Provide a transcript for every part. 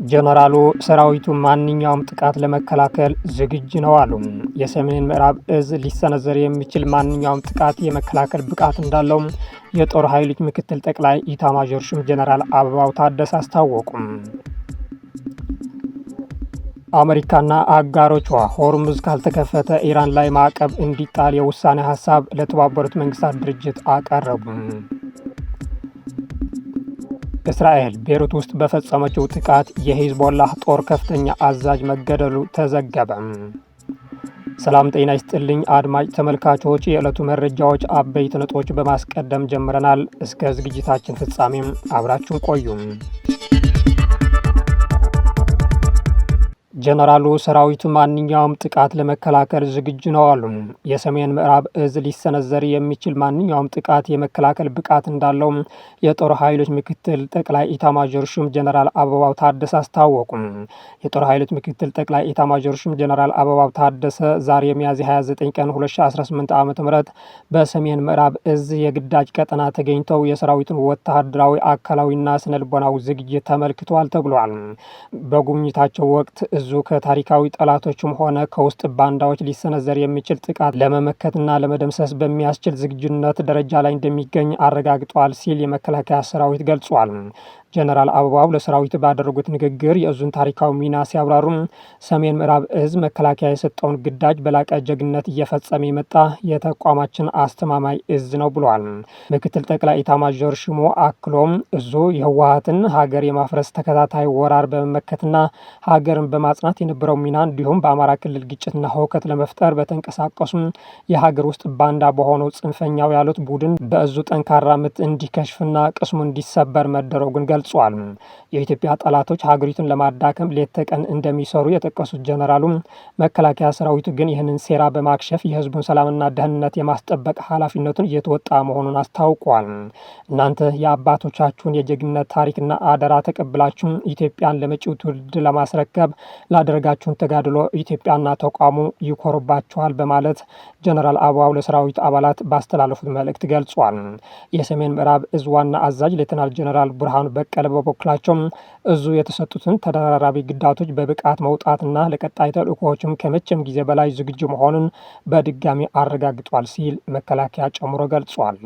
ጀነራሉ ሰራዊቱ ማንኛውም ጥቃት ለመከላከል ዝግጁ ነው አሉ። የሰሜን ምዕራብ እዝ ሊሰነዘር የሚችል ማንኛውም ጥቃት የመከላከል ብቃት እንዳለው የጦር ኃይሎች ምክትል ጠቅላይ ኢታማዦር ሹም ጀነራል አበባው ታደሰ አስታወቁም። አሜሪካና አጋሮቿ ሆርሙዝ ካልተከፈተ ኢራን ላይ ማዕቀብ እንዲጣል የውሳኔ ሀሳብ ለተባበሩት መንግስታት ድርጅት አቀረቡ። እስራኤል ቤሩት ውስጥ በፈጸመችው ጥቃት የሂዝቦላህ ጦር ከፍተኛ አዛዥ መገደሉ ተዘገበ። ሰላም ጤና ይስጥልኝ አድማጭ ተመልካቾች፣ የዕለቱ መረጃዎች አበይት ነጥቦች በማስቀደም ጀምረናል። እስከ ዝግጅታችን ፍጻሜም አብራችሁን ቆዩ። ጀነራሉ ሰራዊቱ ማንኛውም ጥቃት ለመከላከል ዝግጁ ነው አሉ። የሰሜን ምዕራብ እዝ ሊሰነዘር የሚችል ማንኛውም ጥቃት የመከላከል ብቃት እንዳለው የጦር ኃይሎች ምክትል ጠቅላይ ኢታማዦር ሹም ጀነራል አበባው ታደሰ አስታወቁ። የጦር ኃይሎች ምክትል ጠቅላይ ኢታማዦር ሹም ጀነራል አበባው ታደሰ ዛሬ ሚያዝያ 29 ቀን 2018 ዓ ም በሰሜን ምዕራብ እዝ የግዳጅ ቀጠና ተገኝተው የሰራዊቱን ወታደራዊ አካላዊና ስነልቦናዊ ዝግጅት ተመልክተዋል ተብሏል። በጉብኝታቸው ወቅት እዙ ከታሪካዊ ጠላቶችም ሆነ ከውስጥ ባንዳዎች ሊሰነዘር የሚችል ጥቃት ለመመከትና ለመደምሰስ በሚያስችል ዝግጁነት ደረጃ ላይ እንደሚገኝ አረጋግጧል ሲል የመከላከያ ሰራዊት ገልጿል። ጀነራል አበባው ለሰራዊቱ ባደረጉት ንግግር የእዙን ታሪካዊ ሚና ሲያብራሩም ሰሜን ምዕራብ እዝ መከላከያ የሰጠውን ግዳጅ በላቀ ጀግነት እየፈጸመ የመጣ የተቋማችን አስተማማኝ እዝ ነው ብሏል። ምክትል ጠቅላይ ኢታማዦር ሹሙ አክሎም እዙ የህወሀትን ሀገር የማፍረስ ተከታታይ ወራር በመመከትና ሀገርን በማጽናት የነበረው ሚና እንዲሁም በአማራ ክልል ግጭትና ሁከት ለመፍጠር በተንቀሳቀሱ የሀገር ውስጥ ባንዳ በሆነው ጽንፈኛው ያሉት ቡድን በእዙ ጠንካራ ምት እንዲከሽፍና ቅስሙ እንዲሰበር መደረጉን ገልጿል። የኢትዮጵያ ጠላቶች ሀገሪቱን ለማዳከም ሌት ተቀን እንደሚሰሩ የጠቀሱት ጀነራሉ መከላከያ ሰራዊቱ ግን ይህንን ሴራ በማክሸፍ የህዝቡን ሰላምና ደህንነት የማስጠበቅ ኃላፊነቱን እየተወጣ መሆኑን አስታውቋል። እናንተ የአባቶቻችሁን የጀግንነት ታሪክና አደራ ተቀብላችሁ ኢትዮጵያን ለመጪው ትውልድ ለማስረከብ ላደረጋችሁን ተጋድሎ ኢትዮጵያና ተቋሙ ይኮሩባችኋል በማለት ጀነራል አበባው ለሰራዊቱ አባላት ባስተላለፉት መልእክት ገልጿል። የሰሜን ምዕራብ እዝ ዋና አዛዥ ሌተናል ጀነራል ብርሃኑ በቀለ በበኩላቸው እዙ የተሰጡትን ተደራራቢ ግዳቶች በብቃት መውጣትና ለቀጣይ ተልእኮዎችም ከመቼም ጊዜ በላይ ዝግጁ መሆኑን በድጋሚ አረጋግጧል ሲል መከላከያ ጨምሮ ገልጿል።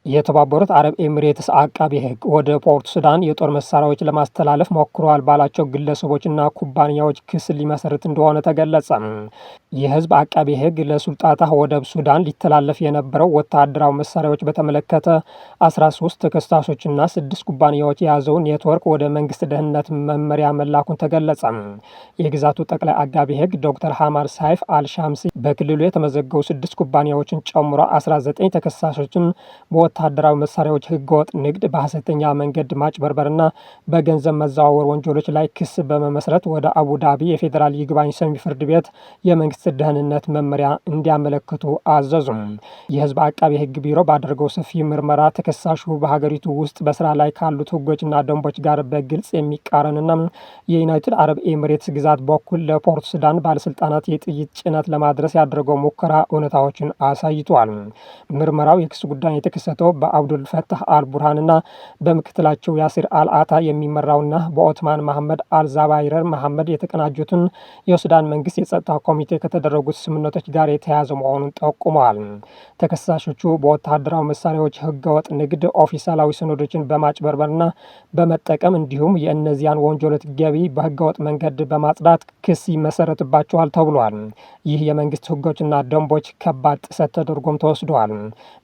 የተባበሩት አረብ ኤሚሬትስ አቃቢ ሕግ ወደ ፖርት ሱዳን የጦር መሳሪያዎች ለማስተላለፍ ሞክረዋል ባላቸው ግለሰቦችና ኩባንያዎች ክስ ሊመሰርት እንደሆነ ተገለጸ። የህዝብ አቃቢ ሕግ ለሱልጣታ ወደብ ሱዳን ሊተላለፍ የነበረው ወታደራዊ መሳሪያዎች በተመለከተ 13 ተከሳሾችና ስድስት ኩባንያዎች የያዘውን ኔትወርክ ወደ መንግስት ደህንነት መመሪያ መላኩን ተገለጸ። የግዛቱ ጠቅላይ አቃቢ ሕግ ዶክተር ሐማድ ሳይፍ አልሻምሲ በክልሉ የተመዘገቡ ስድስት ኩባንያዎችን ጨምሮ 19 ተከሳሾችን በወታደራዊ መሳሪያዎች ህገወጥ ንግድ፣ በሐሰተኛ መንገድ ማጭበርበርና በገንዘብ መዘዋወር ወንጀሎች ላይ ክስ በመመስረት ወደ አቡዳቢ የፌዴራል ይግባኝ ሰሚ ፍርድ ቤት የመንግስት ደህንነት መመሪያ እንዲያመለክቱ አዘዙም። የህዝብ አቃቢ ህግ ቢሮ ባደረገው ሰፊ ምርመራ ተከሳሹ በሀገሪቱ ውስጥ በስራ ላይ ካሉት ህጎችና ደንቦች ጋር በግልጽ የሚቃረንና የዩናይትድ አረብ ኤሚሬትስ ግዛት በኩል ለፖርት ሱዳን ባለስልጣናት የጥይት ጭነት ለማድረስ ያደረገው ሙከራ እውነታዎችን አሳይቷል። ምርመራው የክስ ጉዳይ የተከሰተው በአብዱል ፈታህ አልቡርሃንና በምክትላቸው ያሲር አልአታ የሚመራውና በኦትማን መሐመድ አልዛባይረር መሐመድ የተቀናጁትን የሱዳን መንግስት የጸጥታ ኮሚቴ ከተደረጉት ስምምነቶች ጋር የተያያዘ መሆኑን ጠቁመዋል። ተከሳሾቹ በወታደራዊ መሳሪያዎች ህገወጥ ንግድ፣ ኦፊሴላዊ ሰነዶችን በማጭበርበርና በመጠቀም እንዲሁም የእነዚያን ወንጀሎች ገቢ በህገወጥ መንገድ በማጽዳት ክስ ይመሰረትባቸዋል ተብሏል። ይህ የመንግስት ህጎችና ደንቦች ከባድ ጥሰት ተደርጎም ተወስደዋል።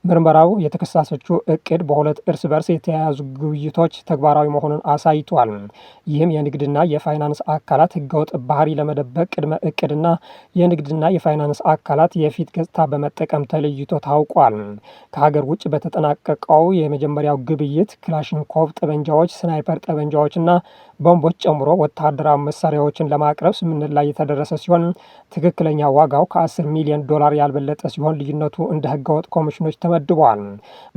ምርመራው የተከሳሾቹ እቅድ በሁለት እርስ በርስ የተያያዙ ግብይቶች ተግባራዊ መሆኑን አሳይቷል። ይህም የንግድና የፋይናንስ አካላት ህገወጥ ባህሪ ለመደበቅ ቅድመ እቅድና የንግድና የፋይናንስ አካላት የፊት ገጽታ በመጠቀም ተለይቶ ታውቋል። ከሀገር ውጭ በተጠናቀቀው የመጀመሪያው ግብይት ክላሽንኮቭ ጠመንጃዎች፣ ስናይፐር ጠመንጃዎችና ቦምቦች ጨምሮ ወታደራዊ መሳሪያዎችን ለማቅረብ ስምምነት ላይ የተደረሰ ሲሆን ትክክለኛ ዋጋው ከ10 ሚሊዮን ዶላር ያልበለጠ ሲሆን ልዩነቱ እንደ ህገወጥ ኮሚሽኖች ተመድበዋል።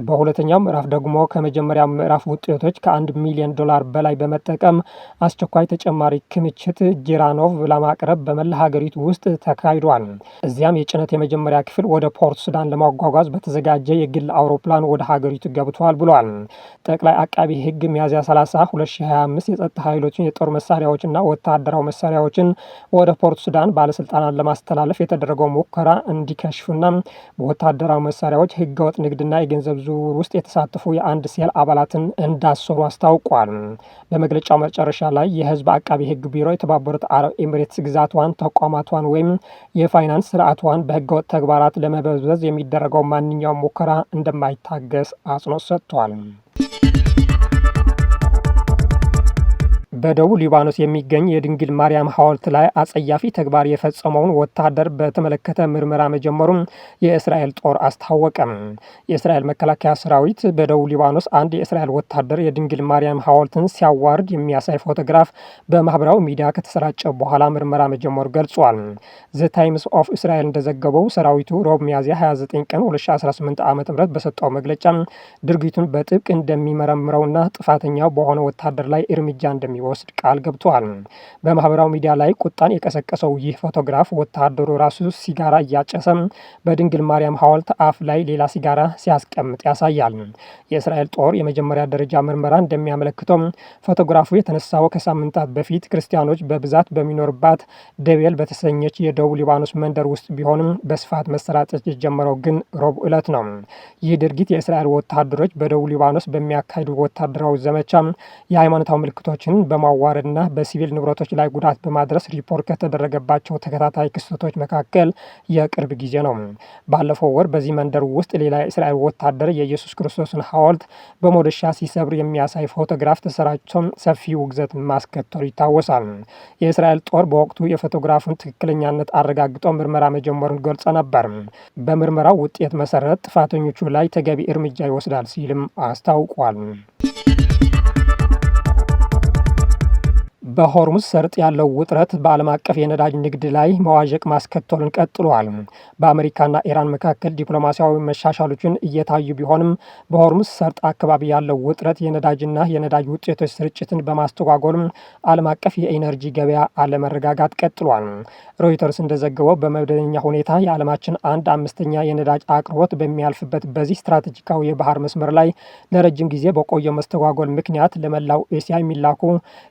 በሁለተኛው ምዕራፍ ደግሞ ከመጀመሪያው ምዕራፍ ውጤቶች ከ1 ሚሊዮን ዶላር በላይ በመጠቀም አስቸኳይ ተጨማሪ ክምችት ጂራኖቭ ለማቅረብ በመላ ሀገሪቱ ውስጥ ተካሂዷል። እዚያም የጭነት የመጀመሪያ ክፍል ወደ ፖርት ሱዳን ለማጓጓዝ በተዘጋጀ የግል አውሮፕላን ወደ ሀገሪቱ ገብቷል ብሏል። ጠቅላይ አቃቢ ህግ ሚያዝያ 30 2025 የጸጥታ ኃይሎችን የጦር መሳሪያዎችና ወታደራዊ መሳሪያዎችን ወደ ፖርት ሱዳን ባለስልጣናት ለማስተላለፍ የተደረገው ሙከራ እንዲከሽፍና በወታደራዊ መሳሪያዎች ህገወጥ ንግድና የገንዘብ ዝውውር ውስጥ የተሳተፉ የአንድ ሴል አባላትን እንዳሰሩ አስታውቋል። በመግለጫው መጨረሻ ላይ የህዝብ አቃቢ ህግ ቢሮ የተባበሩት አረብ ኤምሬትስ ግዛቷን፣ ተቋማቷን ወይም የፋይናንስ ስርዓቷን በህገወጥ ተግባራት ለመበዝበዝ የሚደረገው ማንኛውም ሙከራ እንደማይታገስ አጽንኦት ሰጥቷል። በደቡብ ሊባኖስ የሚገኝ የድንግል ማርያም ሐውልት ላይ አጸያፊ ተግባር የፈጸመውን ወታደር በተመለከተ ምርመራ መጀመሩን የእስራኤል ጦር አስታወቀም። የእስራኤል መከላከያ ሰራዊት በደቡብ ሊባኖስ አንድ የእስራኤል ወታደር የድንግል ማርያም ሐውልትን ሲያዋርድ የሚያሳይ ፎቶግራፍ በማህበራዊ ሚዲያ ከተሰራጨ በኋላ ምርመራ መጀመሩ ገልጿል። ዘ ታይምስ ኦፍ እስራኤል እንደዘገበው ሰራዊቱ ሮብ ሚያዝያ 29 ቀን 2018 ዓ ም በሰጠው መግለጫ ድርጊቱን በጥብቅ እንደሚመረምረውና ጥፋተኛው በሆነ ወታደር ላይ እርምጃ እንደሚወስድ ቃል ገብተዋል። በማህበራዊ ሚዲያ ላይ ቁጣን የቀሰቀሰው ይህ ፎቶግራፍ ወታደሩ ራሱ ሲጋራ እያጨሰ በድንግል ማርያም ሐውልት አፍ ላይ ሌላ ሲጋራ ሲያስቀምጥ ያሳያል። የእስራኤል ጦር የመጀመሪያ ደረጃ ምርመራ እንደሚያመለክተው ፎቶግራፉ የተነሳው ከሳምንታት በፊት ክርስቲያኖች በብዛት በሚኖርባት ደቤል በተሰኘች የደቡብ ሊባኖስ መንደር ውስጥ ቢሆንም በስፋት መሰራጨት የጀመረው ግን ረቡዕ ዕለት ነው። ይህ ድርጊት የእስራኤል ወታደሮች በደቡብ ሊባኖስ በሚያካሂዱ ወታደራዊ ዘመቻ የሃይማኖታዊ ምልክቶችን በማዋረድና በሲቪል ንብረቶች ላይ ጉዳት በማድረስ ሪፖርት ከተደረገባቸው ተከታታይ ክስተቶች መካከል የቅርብ ጊዜ ነው። ባለፈው ወር በዚህ መንደር ውስጥ ሌላ የእስራኤል ወታደር የኢየሱስ ክርስቶስን ሐውልት በሞደሻ ሲሰብር የሚያሳይ ፎቶግራፍ ተሰራጭቶ ሰፊ ውግዘት ማስከተሉ ይታወሳል። የእስራኤል ጦር በወቅቱ የፎቶግራፉን ትክክለኛነት አረጋግጦ ምርመራ መጀመሩን ገልጾ ነበር። በምርመራው ውጤት መሰረት ጥፋተኞቹ ላይ ተገቢ እርምጃ ይወስዳል ሲልም አስታውቋል። በሆርሙዝ ሰርጥ ያለው ውጥረት በዓለም አቀፍ የነዳጅ ንግድ ላይ መዋዠቅ ማስከተሉን ቀጥሏል። በአሜሪካና ኢራን መካከል ዲፕሎማሲያዊ መሻሻሎችን እየታዩ ቢሆንም በሆርሙዝ ሰርጥ አካባቢ ያለው ውጥረት የነዳጅና የነዳጅ ውጤቶች ስርጭትን በማስተጓጎልም ዓለም አቀፍ የኢነርጂ ገበያ አለመረጋጋት ቀጥሏል። ሮይተርስ እንደዘገበው በመደበኛ ሁኔታ የዓለማችን አንድ አምስተኛ የነዳጅ አቅርቦት በሚያልፍበት በዚህ ስትራቴጂካዊ የባህር መስመር ላይ ለረጅም ጊዜ በቆየው መስተጓጎል ምክንያት ለመላው ኤስያ የሚላኩ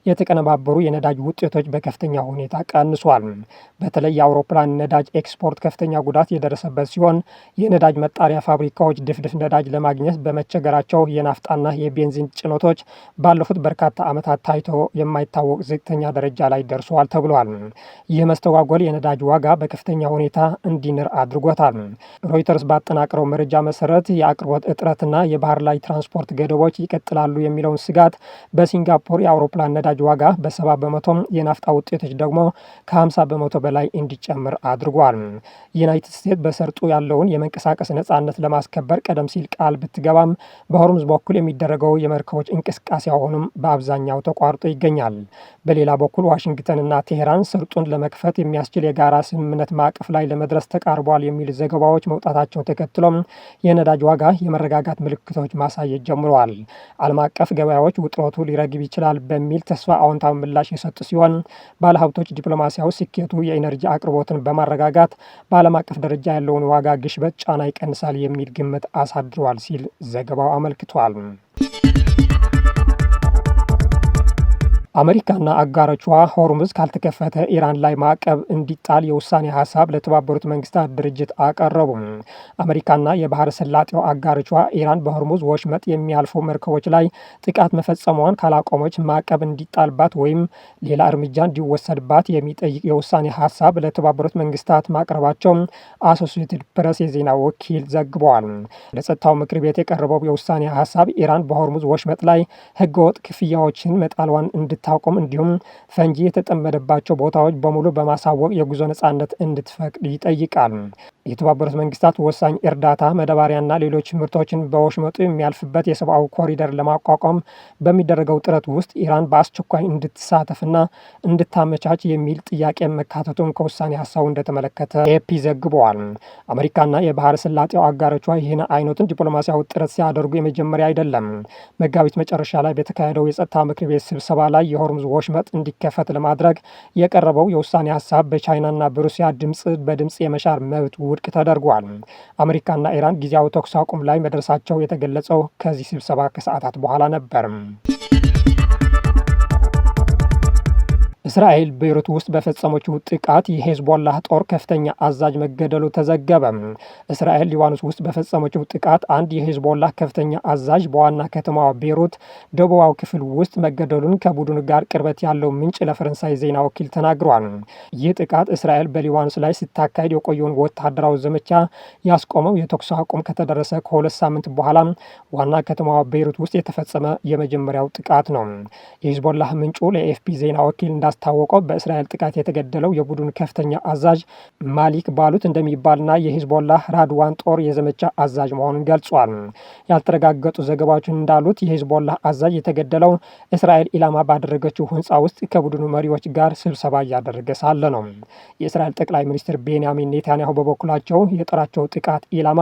የተቀነባበሩ የነዳጅ ውጤቶች በከፍተኛ ሁኔታ ቀንሷል። በተለይ የአውሮፕላን ነዳጅ ኤክስፖርት ከፍተኛ ጉዳት የደረሰበት ሲሆን የነዳጅ መጣሪያ ፋብሪካዎች ድፍድፍ ነዳጅ ለማግኘት በመቸገራቸው የናፍጣና የቤንዚን ጭነቶች ባለፉት በርካታ ዓመታት ታይቶ የማይታወቅ ዝቅተኛ ደረጃ ላይ ደርሰዋል ተብሏል። ይህ መስተጓጎል የነዳጅ ዋጋ በከፍተኛ ሁኔታ እንዲንር አድርጎታል። ሮይተርስ ባጠናቀረው መረጃ መሰረት የአቅርቦት እጥረትና የባህር ላይ ትራንስፖርት ገደቦች ይቀጥላሉ የሚለውን ስጋት በሲንጋፖር የአውሮፕላን ነዳጅ ዋጋ በ70%፣ የናፍጣ ውጤቶች ደግሞ ከ50% በላይ እንዲጨምር አድርጓል። ዩናይትድ ስቴትስ በሰርጡ ያለውን የመንቀሳቀስ ነጻነት ለማስከበር ቀደም ሲል ቃል ብትገባም በሆርሙዝ በኩል የሚደረገው የመርከቦች እንቅስቃሴ አሁንም በአብዛኛው ተቋርጦ ይገኛል። በሌላ በኩል ዋሽንግተንና ቴሄራን ሰርጡን ለመክፈት የሚያስችል የጋራ ስምምነት ማዕቀፍ ላይ ለመድረስ ተቃርቧል የሚል ዘገባዎች መውጣታቸውን ተከትሎም የነዳጅ ዋጋ የመረጋጋት ምልክቶች ማሳየት ጀምረዋል። ዓለም አቀፍ ገበያዎች ውጥረቱ ሊረግብ ይችላል በሚል ተስፋ አዎንታዊ ምላሽ የሰጡ ሲሆን ባለሀብቶች ዲፕሎማሲያዊ ስኬቱ የኢነርጂ አቅርቦትን በማረጋጋት በዓለም አቀፍ ደረጃ ያለውን ዋጋ ግሽበት ጫና ይቀንሳል የሚል ግምት አሳድሯል ሲል ዘገባው አመልክቷል። አሜሪካና አጋሮቿ ሆርሙዝ ካልተከፈተ ኢራን ላይ ማዕቀብ እንዲጣል የውሳኔ ሀሳብ ለተባበሩት መንግስታት ድርጅት አቀረቡ። አሜሪካና የባህረ ሰላጤው አጋሮቿ ኢራን በሆርሙዝ ወሽመጥ የሚያልፉ መርከቦች ላይ ጥቃት መፈጸሟን ካላቆመች ማዕቀብ እንዲጣልባት ወይም ሌላ እርምጃ እንዲወሰድባት የሚጠይቅ የውሳኔ ሀሳብ ለተባበሩት መንግስታት ማቅረባቸው አሶሲየትድ ፕሬስ የዜና ወኪል ዘግበዋል። ለጸጥታው ምክር ቤት የቀረበው የውሳኔ ሀሳብ ኢራን በሆርሙዝ ወሽመጥ ላይ ህገወጥ ክፍያዎችን መጣሏን እንድታ እንድታቆም እንዲሁም ፈንጂ የተጠመደባቸው ቦታዎች በሙሉ በማሳወቅ የጉዞ ነጻነት እንድትፈቅድ ይጠይቃል። የተባበሩት መንግስታት ወሳኝ እርዳታ ማዳበሪያና ሌሎች ምርቶችን በወሽመጡ የሚያልፍበት የሰብአዊ ኮሪደር ለማቋቋም በሚደረገው ጥረት ውስጥ ኢራን በአስቸኳይ እንድትሳተፍና እንድታመቻች የሚል ጥያቄ መካተቱን ከውሳኔ ሀሳቡ እንደተመለከተ ኤፒ ዘግበዋል። አሜሪካና የባህረ ሰላጤው አጋሮቿ ይህን አይነቱን ዲፕሎማሲያዊ ጥረት ሲያደርጉ የመጀመሪያ አይደለም። መጋቢት መጨረሻ ላይ በተካሄደው የጸጥታ ምክር ቤት ስብሰባ ላይ የሆርሙዝ ወሽመጥ እንዲከፈት ለማድረግ የቀረበው የውሳኔ ሀሳብ በቻይናና በሩሲያ ድምጽ በድምጽ የመሻር መብት ውድቅ ተደርጓል። አሜሪካና ኢራን ጊዜያዊ ተኩስ አቁም ላይ መድረሳቸው የተገለጸው ከዚህ ስብሰባ ከሰዓታት በኋላ ነበር። እስራኤል ቤይሩት ውስጥ በፈጸመችው ጥቃት የሄዝቦላህ ጦር ከፍተኛ አዛዥ መገደሉ ተዘገበ። እስራኤል ሊባኖስ ውስጥ በፈጸመችው ጥቃት አንድ የሄዝቦላህ ከፍተኛ አዛዥ በዋና ከተማዋ ቤይሩት ደቡባዊ ክፍል ውስጥ መገደሉን ከቡድኑ ጋር ቅርበት ያለው ምንጭ ለፈረንሳይ ዜና ወኪል ተናግሯል። ይህ ጥቃት እስራኤል በሊባኖስ ላይ ስታካሄድ የቆየውን ወታደራዊ ዘመቻ ያስቆመው የተኩስ አቁም ከተደረሰ ከ2 ሳምንት በኋላ ዋና ከተማዋ ቤይሩት ውስጥ የተፈጸመ የመጀመሪያው ጥቃት ነው። የሂዝቦላህ ምንጩ ለኤኤፍፒ ዜና ወኪል እንዳስታወቀው በእስራኤል ጥቃት የተገደለው የቡድኑ ከፍተኛ አዛዥ ማሊክ ባሉት እንደሚባልና የሂዝቦላህ ራድዋን ጦር የዘመቻ አዛዥ መሆኑን ገልጿል። ያልተረጋገጡ ዘገባዎች እንዳሉት የሂዝቦላህ አዛዥ የተገደለው እስራኤል ኢላማ ባደረገችው ህንፃ ውስጥ ከቡድኑ መሪዎች ጋር ስብሰባ እያደረገ ሳለ ነው። የእስራኤል ጠቅላይ ሚኒስትር ቤንያሚን ኔታንያሁ በበኩላቸው የጦራቸው ጥቃት ኢላማ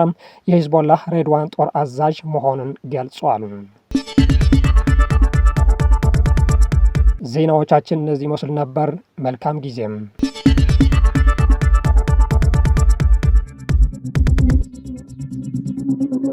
የሂዝቦላህ ሬድዋን ጦር አዛዥ መሆኑን ገልጿል። ዜናዎቻችን እነዚህ ይመስሉ ነበር። መልካም ጊዜም።